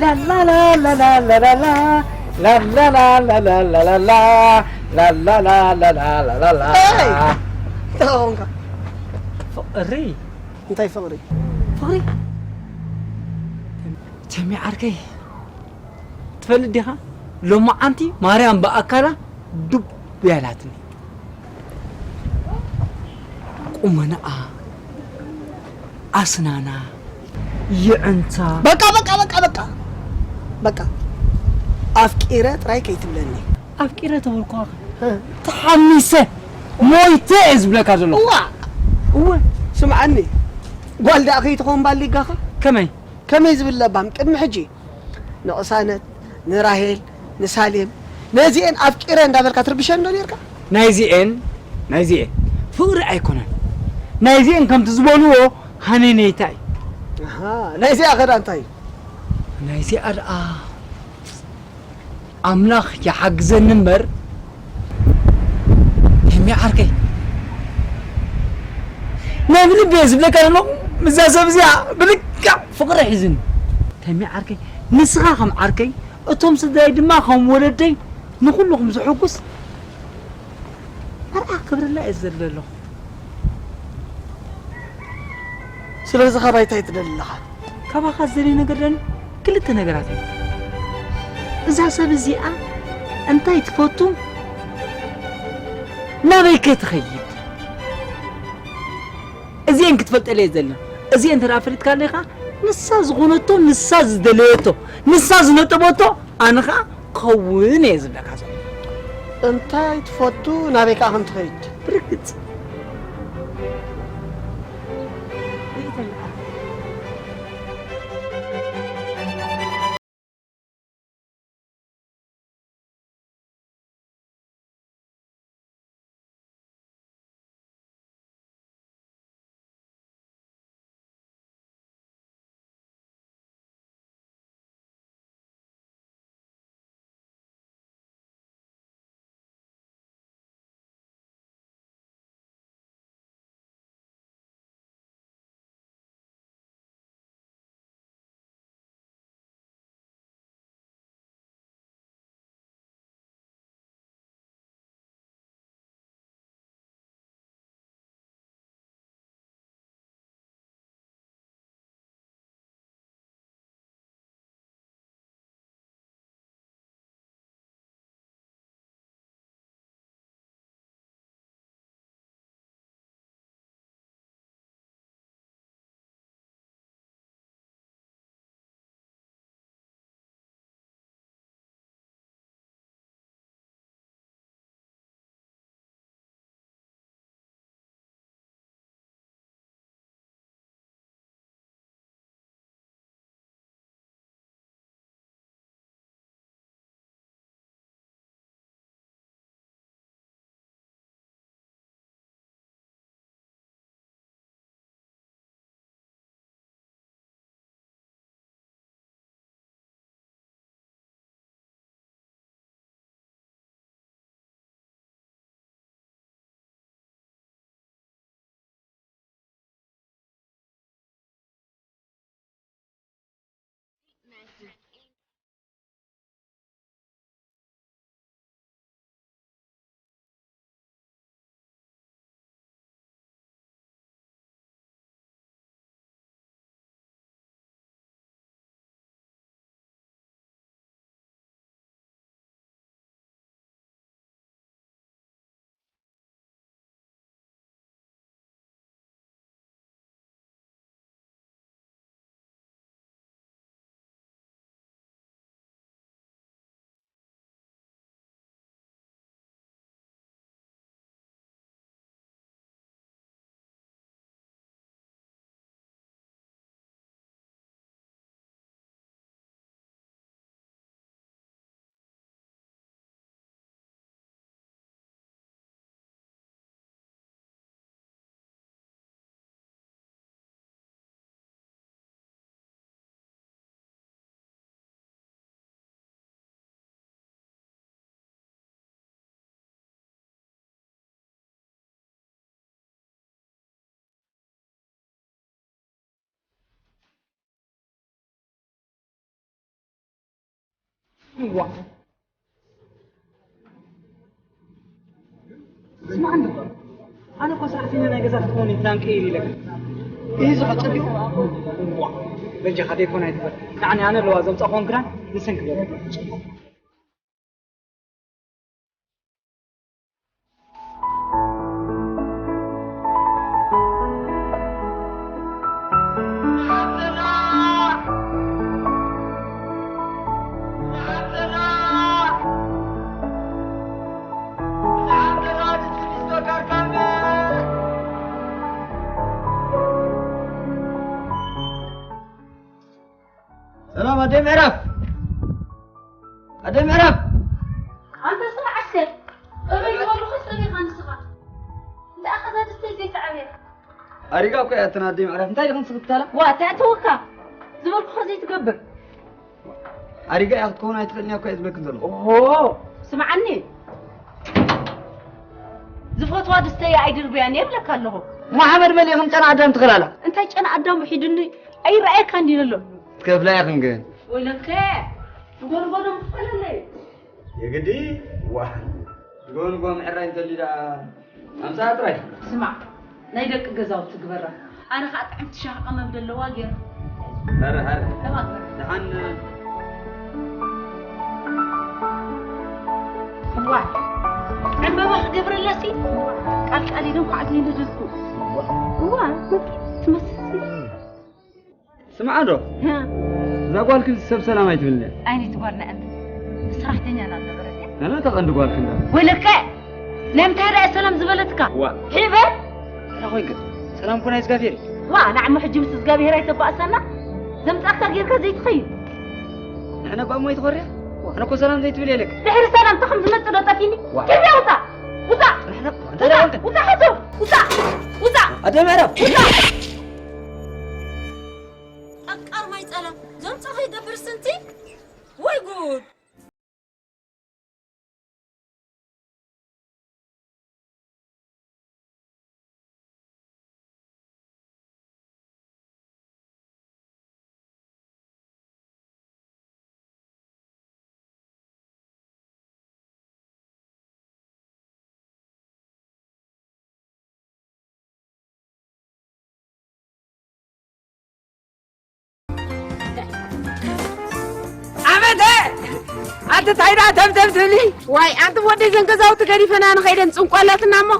ላላላላላላላ፣ ላላላላላላላ፣ ላላላላላላላ። እንታይ? እንታይ ኾንካ? ፍቕሪ። እንታይ ፍቕሪ? ፍቕሪ? ተሚ ዓርከይ፣ ትፈልጥ ዲኻ? ሎማዓንቲ ማርያም ብኣካላ ዱብ ያላትኒ። ቁመናኣ፣ ኣስናና፣ የዕንታ። በቃ፣ በቃ፣ በቃ፣ በቃ። በቃ። ኣፍቂረ ጥራይ ከይትብለኒ። ኣፍቂረ ተበልኩኻ። እ። ተሓሚሰ፣ ሞይተ እየ ዝብለካ ዘለኹ። እዋ። እወ። ስምዓኒ። ጓል ደኣ ከይትኸውን ባሊጋኻ? ከመይ? ከመይ ዝብል ለባም ቅድሚ ሕጂ ንቕሳነት፣ ንራሄል፣ ንሳሌም፣ ነዚኤን ኣፍቂረ እንዳበልካ ትርብሸን ዶ ኔርካ? ናይዚኤን፣ ናይዚኤን ፍቕሪ ኣይኮነን። ናይዚኤን ከምቲ ዝበልዎ ሃነይነይታ እዩ። ኣሃ፣ ናይዚኣ ኸ ደኣ እንታይ እዩ? ናይዚኣ ደኣ ኣምላኽ ይሓግዘኒ እምበር፣ ተሚ ዓርከይ፣ ናይ ብልቢ እየ ዝብለካ ዘለኹ፣ ምስዛ ሰብ እዚኣ ብልክዕ ፍቕሪ ሒዝኒ። ተሚ ዓርከይ፣ ንስኻ ከም ዓርከይ፣ እቶም ስድራይ ድማ ከም ወለደይ፣ ንኹሉ ከም ዘሐጉስ መርዓ ክገብረላ እየ ዝደሊ ዘለኹ። ስለዚ ካባይ እንታይ ትደሊ ኣለኻ? ካባኻ ዝደልዮ ነገር ደኣኒ ክልተ ነገራት እዩ። እዛ ሰብ እዚኣ እንታይ ትፈቱ? ናበይ ከ ትኸይድ? እዚኤን ክትፈልጠለይ እየ ዝደሊ። እዚኤን እንተ ደኣ ፈሊጥካ ኣለኻ፣ ንሳ ዝኾነቶ፣ ንሳ ዝደለየቶ፣ ንሳ ዝነጠበቶ፣ ኣነ ኸኣ ክኸውን እየ ዝብለካ ዘሎ። እንታይ ትፈቱ፣ ናበይ ከኣ ከም ትኸይድ? ብርግጽ። ዋ። ስማዕ እንዶ፣ ኣነ እኮ ሰራሕተኛ ናይ ገዛ ክትኮን እዩ ፕላን ቀይር ኢለካ። እዚ ኸጸቢቑ። ዋ፣ በጃኻ ደይኮን ኣይትበል። ንዓኒ ኣነ ኣለዋ ዘምጻእኩወን ክዳን ንሰን ክገብር። ሰላም ኣደይ ምዕራፍ፣ ኣደይ ምዕራፍ። ኣንተ ስራሕ ኣስከር፣ እበይ ዝበልኹ ሰብ ኢኻ ንስኻ። እንታይ ኣኻ እዛ ድስተይ ዘይተዓብያ? ኣሪጋ እኮ እያ እተን ኣደይ ምዕራፍ። እንታይ ዲኽን ስኽትታላ? ዋ፣ እንታይ ኣተወካ? ዝበልኩኻ ዘይትገብር። ኣሪጋ እያ ክትከውን ኣይትኽእልን እያ እኮ እየ ዝብለክን ዘለኹ። ኦሆ፣ ስምዓኒ። ዝፈትዋ ድስተይ ኣይድርብያን እየ እብለካ ኣለኹ። እሞ ሓመድ በል ኢኽን ጨና ኣዳም ትኽላላ። እንታይ ጨና ኣዳም ውሒዱኒ ኣይረኣየካን ድዩ ዘሎ? ትከፍላ ኢኽን ግን። ወይለከ፣ ንጎ ንጎ ዶ ምኽፈለለይ? የግዲ፣ ዋ፣ ንጎ ንጎ ምሕራይ እንተልዩ ደኣ ኣምጽኣ ጥራይ። ስማዕ፣ ናይ ደቂ ገዛውቲ ግበራ። ኣነ ኸኣ ጥዕምቲ ሻሂ ቀመም ደለዋ ገይረ። ሃረ፣ ሃረ። ተማክር። ደሓን። እዋ፣ ዕምበባ ክገብረላሲ። ቃልቃል ኢዶም ኳዕት ዘይነደልኩ። እዋ፣ ትመስል። ስምዓ ዶ? እ። እዛ ጓልክን ሰብ ሰላም ኣይትብልኒ። ኣይነይቲ ጓልና እንተ ሰራሕተኛ ኢና ነበረት እያ። ኣነ እታ ቀንዲ ጓልክን ዳ። ወይለከ! ናይ ምንታይ ደኣ ሰላም ዝበለትካ? ዋ። ሒበ? እንታይ ኮይንክ? ሰላም እኮ ናይ እግዚኣብሔር እዩ። ዋ፣ ንዓሞ ሕጂ ምስ እግዚኣብሔር ኣይተባእሰና? ዘምጻእካ ጌርካ ዘይትኸይድ። ንሕና እባ እሞ ኣይትኾርያ? ኣነ እኮ ሰላም ዘይትብል የለክ። ድሕሪ ሰላም እንታይ ከም ዝመጽእ ዶ ጠፊኒ? ዋ። ኪድ ውጻእ! ውጻእ! ንሕና እንታይ ውጻእ! ደኣ ውጻእ! ሓዞ! ውጻእ! ውጻእ! ኣደ ምዕራፍ! ውጻእ! ኣቃር ማይ ጸላም ዘምጻ ከይገብር ስንቲ ወይ ጉድ። ዓመተ ኣቲ ታይዳ ተምተም ትብሊ። ዋይ ኣንቲ ወደይ ዘን ገዛውቲ ገዲፈና ንኸይደን ጽንቋላትና እሞ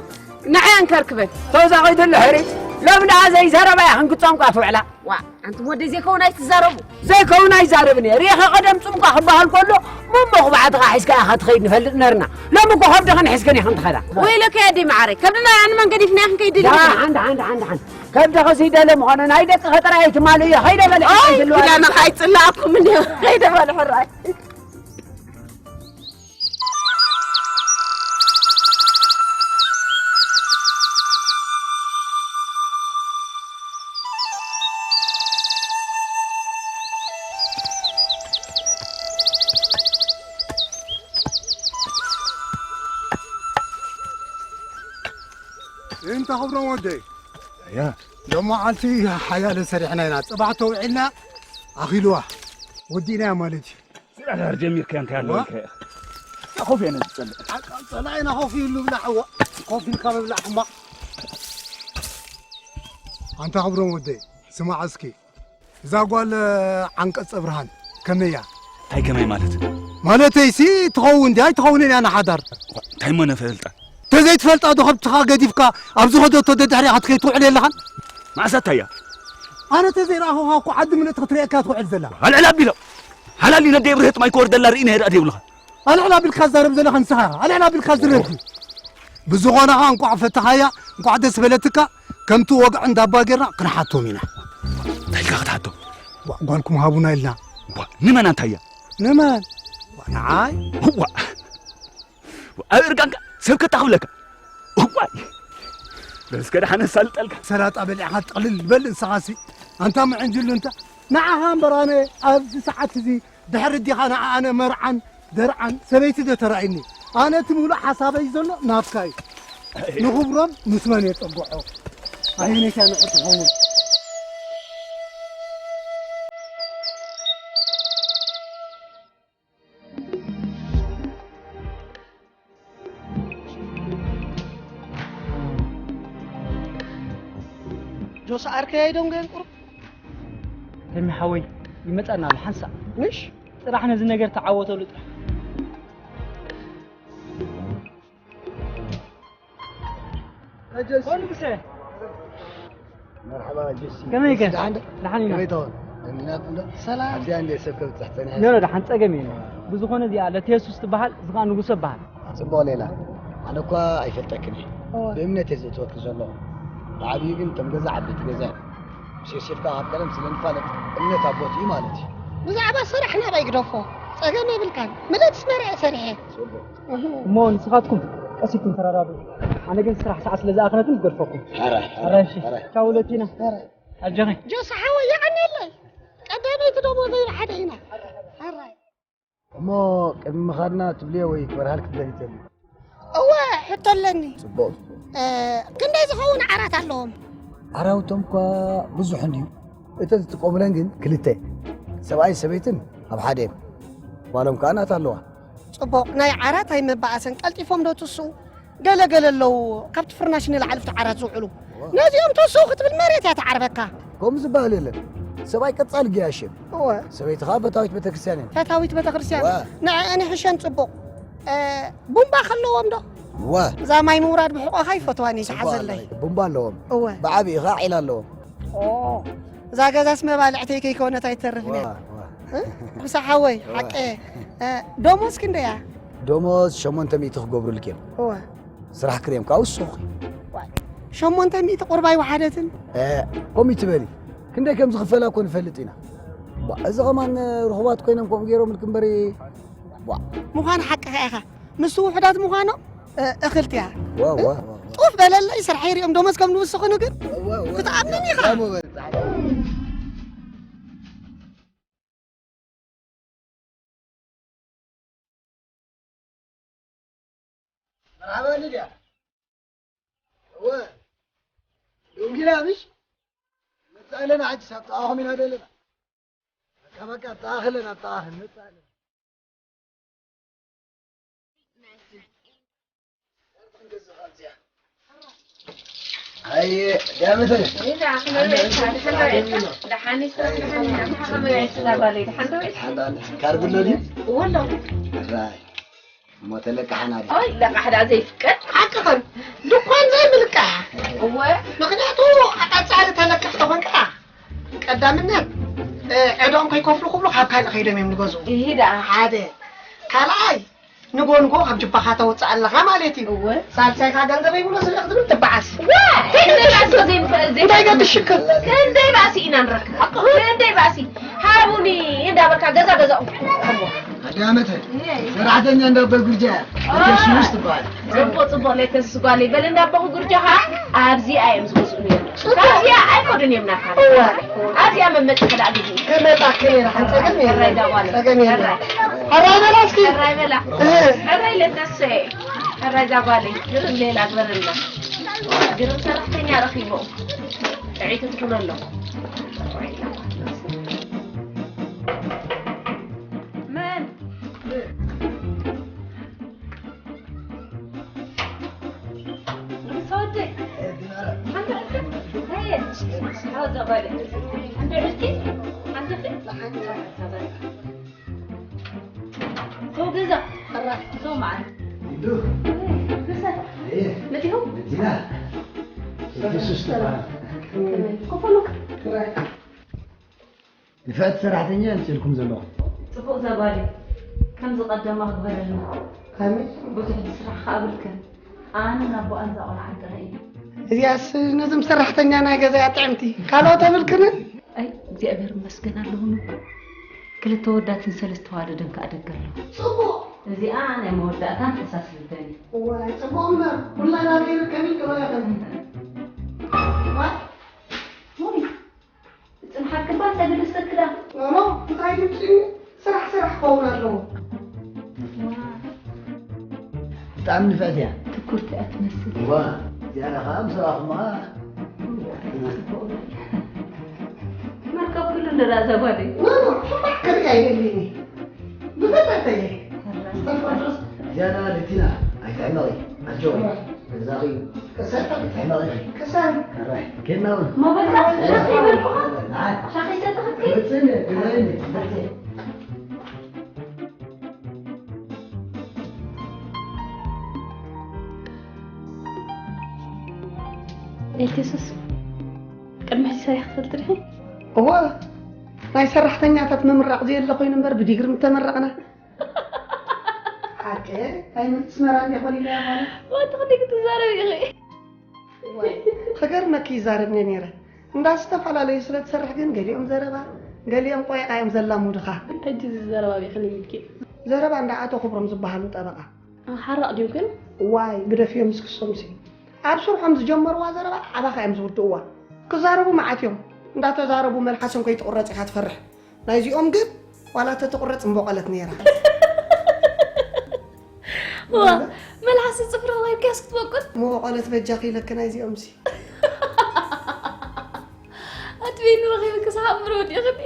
ንዓይ ኣንከርክበን። ተውዛ ኸይደሎ ሕሪ ሎም ደኣ ዘይዘረባ ኢኽን ክጸንቋ ትውዕላ። ዋ ኣንቲ ወደይ ዘይከውን ኣይትዛረቡ። ዘይከውን ኣይዛረብን እየ። ሪኢኸ ቀደም ጽምቋ ክበሃል ከሎ መሞ ክባዕትኻ ሒዝካ ኢኻ ትኸይድ ንፈልጥ ነርና። ሎሚ እኮ ከብድኽን ሒዝክን ኢኽን ትኸዳ። ወይለከ ኣደይ መዓረይ ከብድና ኣነ መን ገዲፍና ኢኽን ከይድ ኢልክና። ሓንድ ሓንድ ሓንድ ሓንድ ከብድኺ ስይደለ ምዃነ ናይ ደቅኺ ጥራይ ኣይትማልእዮ። ኸይደ በለ ኣይ ክዳንኺ ኣይጽላእኩምን እየ። ኸይደ በለ ሕራይ። እንተ ክብሮም ወደይ። ኣያ። ሎማዓልቲ ሓያለ ሰሪሕና ኢና። ጽባሕ ተውዒልና ኣኺልዋ። ወዲእናያ ማለት እዩ። ስራሕ ዳር ጀሚርካያ እንታይ ኣለዎ ዋ። ኢልካያ ኢኻ? ኮፍ እየ ነዚ ዝጸልእ። ሓቃ ጸላኢና ኮፍ ኢሉ ብላዕ፣ እዋ። ኮፍ ኢልካ ምብላዕ ሕማቕ። ኣንታ ክብሮም ወደይ፣ ስማዕ እስኪ። እዛ ጓል ዓንቀጸ ብርሃን ከመይ እያ? እንታይ ከመይ ማለት? ማለተይሲ ትኸውን ድያ ኣይትኸውንን እያ ንሓዳር? እንታይ እሞ ነፈልጣ? ተዘይትፈልጣ ዶ ከብትኻ ገዲፍካ ኣብ ዝኸደቶ ደድሕሪኣ ክትከይድ ትውዕል የለኻን? መዓስ ኣታ እያ? ኣነ ተዘይረኣኹኻ እኮ ዓዲ ምልእቲ ክትርእየካ ትውዕል ዘላ። ኣልዕል ኣቢሎ። ሓላል እዩ ነደይ ብርህጥ ማይ ክወርደላ ርኢ ነሄር ኣደ ይብልኻ። ኣልዕል ኣቢልካ ዝዛረብ ዘለኻ ንስኻ ኢኻ። ኣልዕል ኣቢልካ ዝረብ። ብዝኾነ ኸኣ እንቋዕ ፈተኻያ፣ እንቋዕ ደስ በለትካ። ከምቲ ወግዒ እንዳባ ጌርና ክንሓቶም ኢና። እንታይ ኢልካ ክትሓቶም? ጓ-፣ ጓልኩም ሃቡና ኢልና። ጓ-፣ ንመን ኣንታ እያ? ንመን? ንዓይ? እዋ። ኣብ እርጋንካ ሰብ ከታኽብለካ። እዋይ። በል እስከ ደሓን ኣሳልጠልካ። ሰላጣ በሊዕኻ ጥቕልል በል ንስኻሲ። ኣንታ ምዕንጅሉ እንተ ንዓኻ እምበር ኣነ ኣብዚ ሰዓት እዚ ድሕሪ ዲኻ ንዓ ኣነ መርዓን ደርዓን ሰበይቲ ዶ ተራእዩኒ? ኣነ እቲ ምሉእ ሓሳበይ ዘሎ ናትካ እዩ። ንኽብሮም ምስ መን የጸግዖ? ኣየነይታ ንዑ ትኸውን? ጆስ ዓርከይ ኣይደንጎየን ቁሩብ። ተሚ ሓወይ፣ ይመጻና ኣሎ ሓንሳእ። ምሽ? ጥራሕ ነዚ ነገር ተዓወተሉ ጥራሕ። ኮንግሰ። መርሓባ ጀሲ። ከመይ ከ? ደሓን ዶ? ደሓን ኢና። ከመይ ትኸውን? ደሚናት እንዶ? ሰላም። ኣብዚኣ እንደ ሰብ ከብጽሕ ጸኒሐ። ኖ፣ ኖ፣ ደሓን ጸገም የለን። ብዝኾነ እዚኣ ለቴሱስ ትበሃል፣ እዚ ኸኣ ንጉሰ ይበሃል። ጽቡቕ ሌላ። ኣነ እኳ ኣይፈልጠክን እየ። እወ። ብእምነት እየ ዝእትወኪ ዘለኹ። ብዓብዩ ግን እቶም ገዛ ዓበይቲ ገዛ እዮም። ምስ ዮሴፍ ከኣ ካብ ቀደም ስለ ንፋለጥ እምነት ኣቦት እዩ ማለት እዩ። ብዛዕባ ስራሕ ናባይ ግደፎ። ጸገም የብልካን። ምለትስ መርዐ ሰሪሐ። ጽቡቕ። እህ። እሞ ንስኻትኩም ቀስ ኢልኩም ተረዳድኡ። ኣነ ግን ስራሕ ሰዓት ስለ ዝኣኸለትኒ ክገድፈኩም። ሕራይ፣ ሕራይ፣ ሕራይ፣ እሺ። ሕራይ። ቻው ለቲና። ሕራይ። ኣጆኺ። ጆስ ሓወይ የቐንየለይ። ቀዳመይቲ ደሞዘይ ብሓደ ኢና። ሕራይ። እሞ ቅድሚ ምኻድና ትብልዮ ወይ ክበርሃልኪ ትደልዪ ተልዩ? እወ፣ ሕቶ ኣለኒ። ጽቡቕ፣ ጽቡቕ። እ፣ ክንደይ ዝኸውን ዓራት ኣለዎም? ዓራውቶም እኳ ብዙሕ እንድዩ። እተን ዝጥቀሙለን ግን ክልተ፣ ሰብኣይን ሰበይትን ኣብ ሓደ እዮም። ጓሎም ከኣ ናታ ኣለዋ። ጽቡቕ። ናይ ዓራት ኣይመበኣሰን። ቀልጢፎም ዶ ትስኡ? ገለ ገለ ኣለዉ፣ ካብቲ ፍርናሽ ንላዕሊ ኣብቲ ዓራት ዝውዕሉ። እወ። ነዚኦም ተስኡ ክትብል መሬት እያ ትዓርበካ። ከምኡ ዝበሃል የለን። ሰብኣይ ቀጻሊ ገያሽ እዮም። እወ። ሰበይቲ ኸኣ ፈታዊት ቤተክርስትያን እየን። ፈታዊት ቤተክርስትያን። እወ። ንዕአን ይሕሸን ጽቡቕ። እ፣ ቡምባ ከለዎም ዶ? እወ። እዛ ማይ ምውራድ ብሕቆኻ ይፈትዋን እዩ፣ ጽቡቕ ዝሓዘለይ። ኣለይ። ቡምባ ኣለዎም። እወ። ብዓብዪ ኸኣ ዒላ ኣለዎም። ኦ፣ እዛ ገዛስ መባልዕተይ ከይከውነት ኣይተርፍን እያ። እወ፣ እወ። እ? ምሳ ሓወይ፣ እወ። ሓቂ። እ፣ ደሞዝ ክንደይ እያ? ደሞዝ ሸሞንተ ሚእቲ ክገብሩልኪ እዮም። እወ። ስራሕ ክርዮም ከኣ ውሱኽ። ዋይ፣ ሸሞንተ ሚእቲ ቁርባይ ወሓደትን? እ፣ ከምኡ ትበሊ። ክንደይ ከም ዝኽፈላ እኮ ንፈልጥ ኢና። ዋ፣ እዚ ኸማን ርኹባት ኮይኖም ከምኡ ገይሮምልኪ እምበሪ። ዋ። ምዃኑ ሓቅኻ ኢኻ። ምስቲ ውሑዳት ምዃኖም፣ እ፣ እኽልቲ እያ። ዋ፣ ዋ፣ ዋ፣ ዋ። ጡፍ በለለይ ስራሕ ይሪኦም ደሞዝ ከም ንውስኽኑ ግን ዋ፣ ዋ፣ ክትኣምን ኢኻ። ዋ፣ ዋ፣ ዋ። መርሓባ ሊድያ። እወ። ደንጊና ምሽ? መጻእለና ሕጂ ሳብ ጥቓኹም ኢና ደለና። በቃ፣ በቃ፣ ኣብ ጥቓኺ ኣለና፣ ኣብ ጥቓኺ፣ መጻእለና። ኣየ፣ ዳመተ። ደሓን፣ ደሓን፣ ደሓን፣ ደሓን፣ ደሓን፣ ደሓን፣ ደሓን፣ ደሓን፣ ደሓን፣ ደሓን፣ ደሓን፣ ደሓን፣ ደሓን፣ ደሓን፣ ደሓን፣ ደሓን፣ ደሓን፣ ካርድ ኣሎ ድዩ? እወ ኣሎ። ራይ። እሞ ተለቃሕና ድዩ? ኣይ፣ ለቃሕ ደኣ ዘይፍቀድ። ሓቅኽን። ድኳን ዘይምልቃሕ። እወ። ምኽንያቱ፣ ቀጻሊ ተለቃሕ ተኾንካ፣ ቀዳምነት፣ እ፣ ዕዳኦም ከይከፍሉ ክብሉ ካብ ካልእ ከይዶም እዮም ዝገዝኡ። እሂ ደኣ። ሓደ። ካልኣይ፣ ንጎ ንጎ ካብ ጅባኻ ተውፅእ ኣለኻ ማለት እዩ። እወ። ሳልሳይ፣ ካብ ገንዘበይ ብሎ ስለ ክትብል ትበዓስ። ዋ! እንታይ ገዲሽ እንታይ ገዲሽክ? ክንደይ ባእሲ ኢና ንረክብ? ክንደይ ባእሲ? ሃቡኒ እንዳበልካ ገዛ ገዛኡ። ኣዳመተ፣ ሰራሕተኛ እንዳ ኣባ ጉርጃ እያ። ኦ። እተስውስ ትበሃል። ጽቡቕ፣ ጽቡቕ፣ ለይተስስ ጓለይ። በል እንዳ ኣቦኹ ጉርጃኻ ኣብዚኣ እዮም ዝገዝኡ ነይሮም። ጽቡቕ። ካብዚኣ ኣይኮዱን እዮም ናካ። እወ። ኣብዚኣ መመጽእ ክዳእ ግዜ። ክመጻ ክእል ሓንጸገም የለን። ሕራይ ዛጓለ። ጸገም የለን። ሕራይ። ሕራይ በላ እስኪ። ሕራይ በላ። እ። ሕራይ ለተስኤ። ሕራይ ዛጓለ። ግርም ሌላ ግበረልና። ግርም ሰራሕተኛ ረኺቦም። ጥዕይቲ ትኹነሎም። መን? ንጉሰ ወደይ፣ ሓንቲ ዕልፊ? ኣየ፣ ሓወዛ ጓለይ። ሓንቲ ዕልፊ? ሓንቲ ዕልፊ? ሓንቲ ዕልፊ? ሰው ገዛ። ሰው መዓል። ኢዱ። ንሰ-፣ እየ። መጺኹም? መጺና። ኢየሱስ ተባረክ። ከመይ? ኮፈሉክ? ንፍዕቲ ሰራሕተኛ ኣምጺእልኩም ዘለኹ። ጽቡቕ ዘባሊ፣ ከም ዝቐደማ ክበረልና። ኣሜን። ብዙሕ ስራሕ ከኣ ኣብልክን። ኣነ ናብ ኣቦኣን እዛ ቆልዓን ጥራይ እየ። እዚኣስ ነዞም ሰራሕተኛ ናይ ገዛያ ጥዕምቲ፣ ካልኦት ኣብልክንን? ኣይ፣ እግዚኣብሔር ይመስገን ኣለኹ። ክልተ ወዳትን ሰለስተ ዋልድን ከኣ ደገ ኣለኹ። ጽቡቕ። እዚኣ ናይ መወዳእታን ተሳስብተን እየ። እዋይ፣ ጽቡቕ እምበር፣ ኩላ ናተይ ርከብ ኢልኪ ዶ ኢኺ? እዋይ፣ ሙኒ። ጽንሓት ክባን ተግልስ ክዳ። ኖ፣ ኖ፣ እንታይ ድምጺ? ስራሕ፣ ስራሕ ክኸውን ኣለዎ። ብጣዕሚ ንፍዕቲ እያ። ትኩርቲ እያ ትመስል። ዋ፣ ዝያዳ ኸዓ ምስ ረኣኹማ። መርከብ ኩሉ እንደ ራዛ ጓደይ። ኖ፣ ኖ፣ ሕማቕ ክርኢ ኣይደልን እየ። ብፍጥረት እየ። ዝተፈጥሮስ ዝያዳ ልቲና ኣይትሕመቒ። ኣጆኺ። ገዛኺ። ከሳን። ማበላ ሻኺ ይበልኩኻ? ሻኺ ይሰጥኽኪ? ኤልቴሶስ፣ ቅድሚ ሕጂ ሰሪሕ ትፈልጥ ዲኺ? እወ፣ ናይ ሰራሕተኛታት ምምራቕ ዘየለ ኮይኑ እምበር ብዲግሪ ምተመረቕና። ሓቂ፣ ናይ ምንትስመራ እንዲኾን ኢለያ ማለት። ዋትኽዲ ክትዛረብ ኢኺ። እዋይ፣ ክገርመኪ ይዛረብ እየ ነይረ። እንዳ ዝተፈላለዩ ስለ ትሰርሕ ግን ገሊኦም ዘረባ፣ ገሊኦም ቆይቃ እዮም ዘላሙድኻ። ሕጂ እዚ ዘረባ ቢኺ ልሚድኪ። ዘረባ እንዳ ኣቶ ክብሮም ዝበሃሉ ጠበቓ። ሓራቕ ድዮም ግን? እዋይ፣ ግደፍዮም እስክሶምሲ። ኣብ ስርሖም ዝጀመርዋ ዘረባ ኣባኻ እዮም ዝውድእዋ። ክዛረቡ መዓት እዮም። እንዳተዛረቡ መልሓሶም ከይትቑረጽ ኢኻ ትፈርሕ። ናይዚኦም ግን ዋላ ተተቑረጽ እምበቆለት ነይራ። ዋ፣ መልሓስ ጽፍሪ ሂብካስ ክትበቁል? ምበቆለት በጃኺ ኢለኪ ናይዚኦም ሲ። ኣትቤኒ ረኺብኪ ሰሓብ ምሮ ወዲእኽኒ።